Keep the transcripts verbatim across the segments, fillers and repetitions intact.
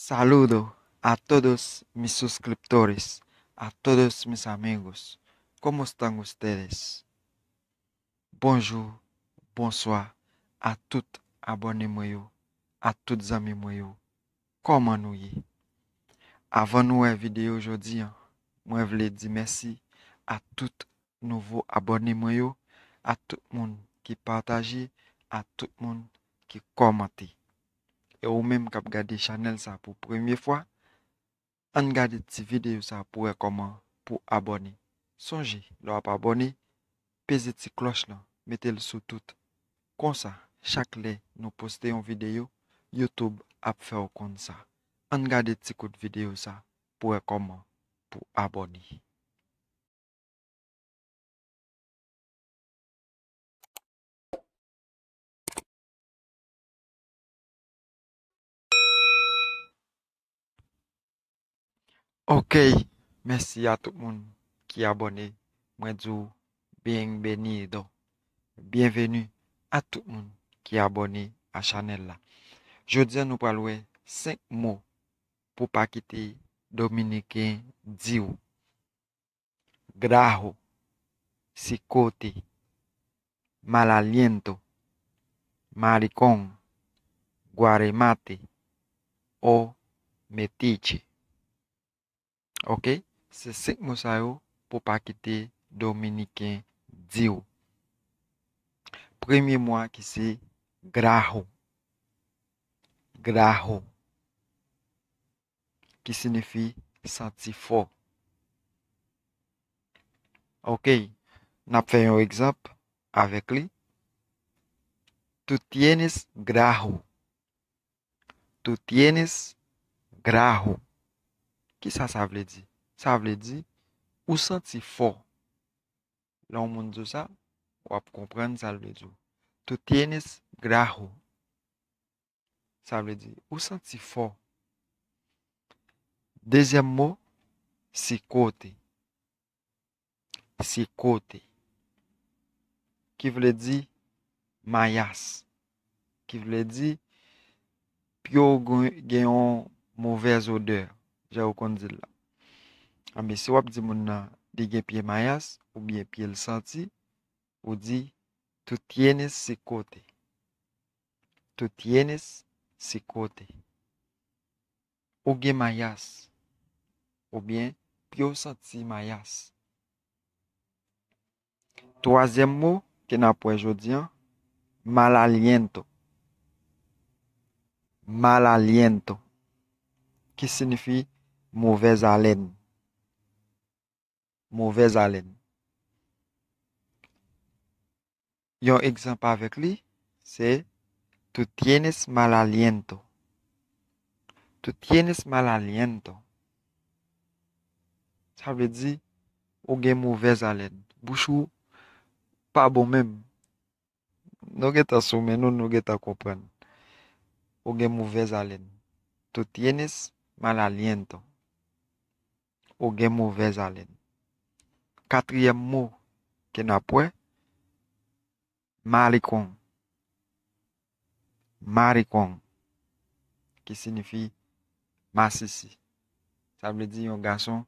Saludo a todos mis suscriptores, a todos mis amigos. ¿Cómo están ustedes? Bonjou, bonswa a tout abòne mwen yo, a tout zanmi mwen yo. Kòman nou ye? Avan nou wè videyo jodi a, mwen vle di mèsi a tout nouvo abòne mwen yo, a tout moun ki pataje, a tout moun ki kòmante. E ou menm k ap gade chanèl sa pou premye fwa, ann gade ti videyo sa pou wè kòman pou abòne. Sonje, lè w ap abòne, peze ti klòch lan, mete l sou tout. Konsa, chak lè nou poste yon videyo, YouTube ap fè w konn sa. Ann gade ti kout videyo sa pou wè kòman pou abòne. Ok, mèsi a tout moun ki abòne. Mwen di w bienvenido. Byenveni a tout moun ki abòne a chanèl la. Jodi a nou pral wè senk mo pou pa kite Dominiken di w. Graho, sikote, mal aliento, maricón, guaremate o metiche. Ok? Se senk mo sa yo pou pa kite Dominiken di w. Premye mo a ki se graho. Graho. Ki siyifi santi fò. Ok, n ap fè yon egzanp avèk li. Tú tienes graho. Tú tienes graho. Kisa sa vle di? Sa vle di, ou santi fò. Lè yon moun di w sa, w ap konprann sa l vle di w. Tú tienes graho. Sa vle di, ou santi fò. Dezyèm mo, sikote. Sikote. Ki vle di mayas. Ki vle di pye w gen, gen yon movèz odè, jan yo konn di l la. Anben, si w ap di moun nan li gen pye mayas, oubyen pye l santi, ou di, tú tienes sikote. Tú tienes sikote. Ou gen mayas. Oubyen, pye w santi mayas. Twazyèm mo ke n ap wè jodi a, mal aliento. Mal aliento. Ki siyifi movèz alèn. Movèz alèn. Yon egzanp avèk li, se tú tienes mal aliento. Tú tienes mal aliento. Sa vle di, ou gen movèz alèn. Bouch ou pa bon menm. Nou gentan sou men nou, nou gentan konprann. Ou gen movèz alèn. Tú tienes mal aliento. Ou gen movèz alèn. Katriyèm mo ke n ap wè, maricón. Maricón, ki siyifi masisi. Sa vle di yon gason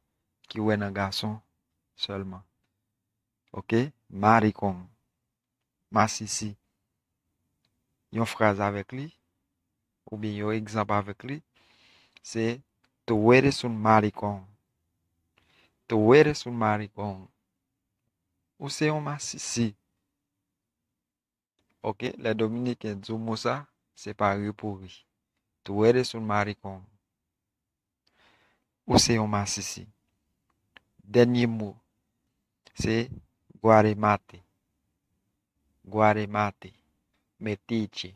ki wè nan gason sèlman. Ok? Maricón. Masisi. Yon fraz avèk li, oubyen yon egzanp avèk li, se tú eres un maricón. Tú eres un maricón. Ou se yon masisi. Ok, lè Dominiken di w mo sa, se pa ri pou ri. Tú eres un maricón. Ou se yon masisi. Dènye mo, se guaremate. Guaremate. Metiche.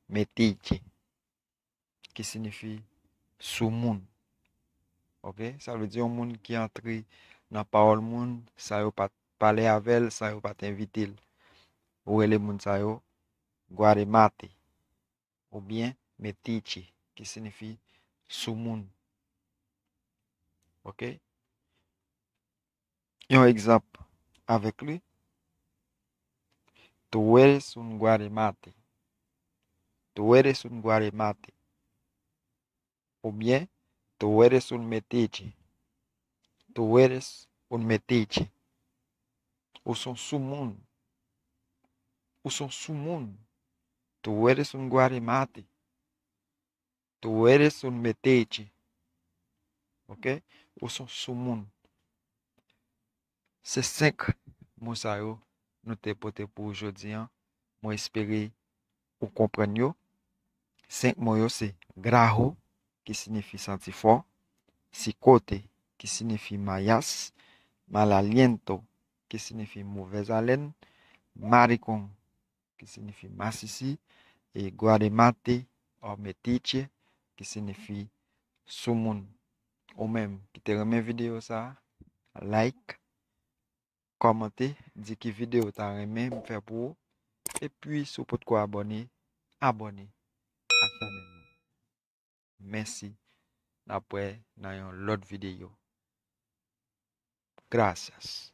Metiche. Ki siyifi soumoun. Ok? Sa vle di yon moun ki antre nan pawòl moun, san yo pa t pale avè l, san yo pa t envite l. Ou rele moun sa yo guaremate oubyen metiche, ki siyifi soumoun. Ok? Yon egzanp avèk li. Tú eres un guaremate. Tú eres un guaremate. Oubyen, tú eres un metiche. Tú eres un metiche. Ou se yon soumoun. Ou se yon soumoun. Tú eres un guaremate. Tú eres un metiche. Ok? Ou se yon soumoun. Se senk mo sa yo nou te pote pou ou jodi an. Mwen espere ou konprann yo. Senk mo yo se graho, ki siyifi santi fò, cicote, ki siyifi mayas, mal aliento, ki siyifi movèz alèn, maricón, ki siyifi masisi, e guaremate, or metiche, ki siyifi soumoun. Ou menm ki te renmen videyo sa, like, kòmante, di ki videyo w ta renmen m fè pou ou. Epi, si w potko abòne, abòne a chanèl la. Mèsi. N ap wè nan yon lòt videyo. Gracias.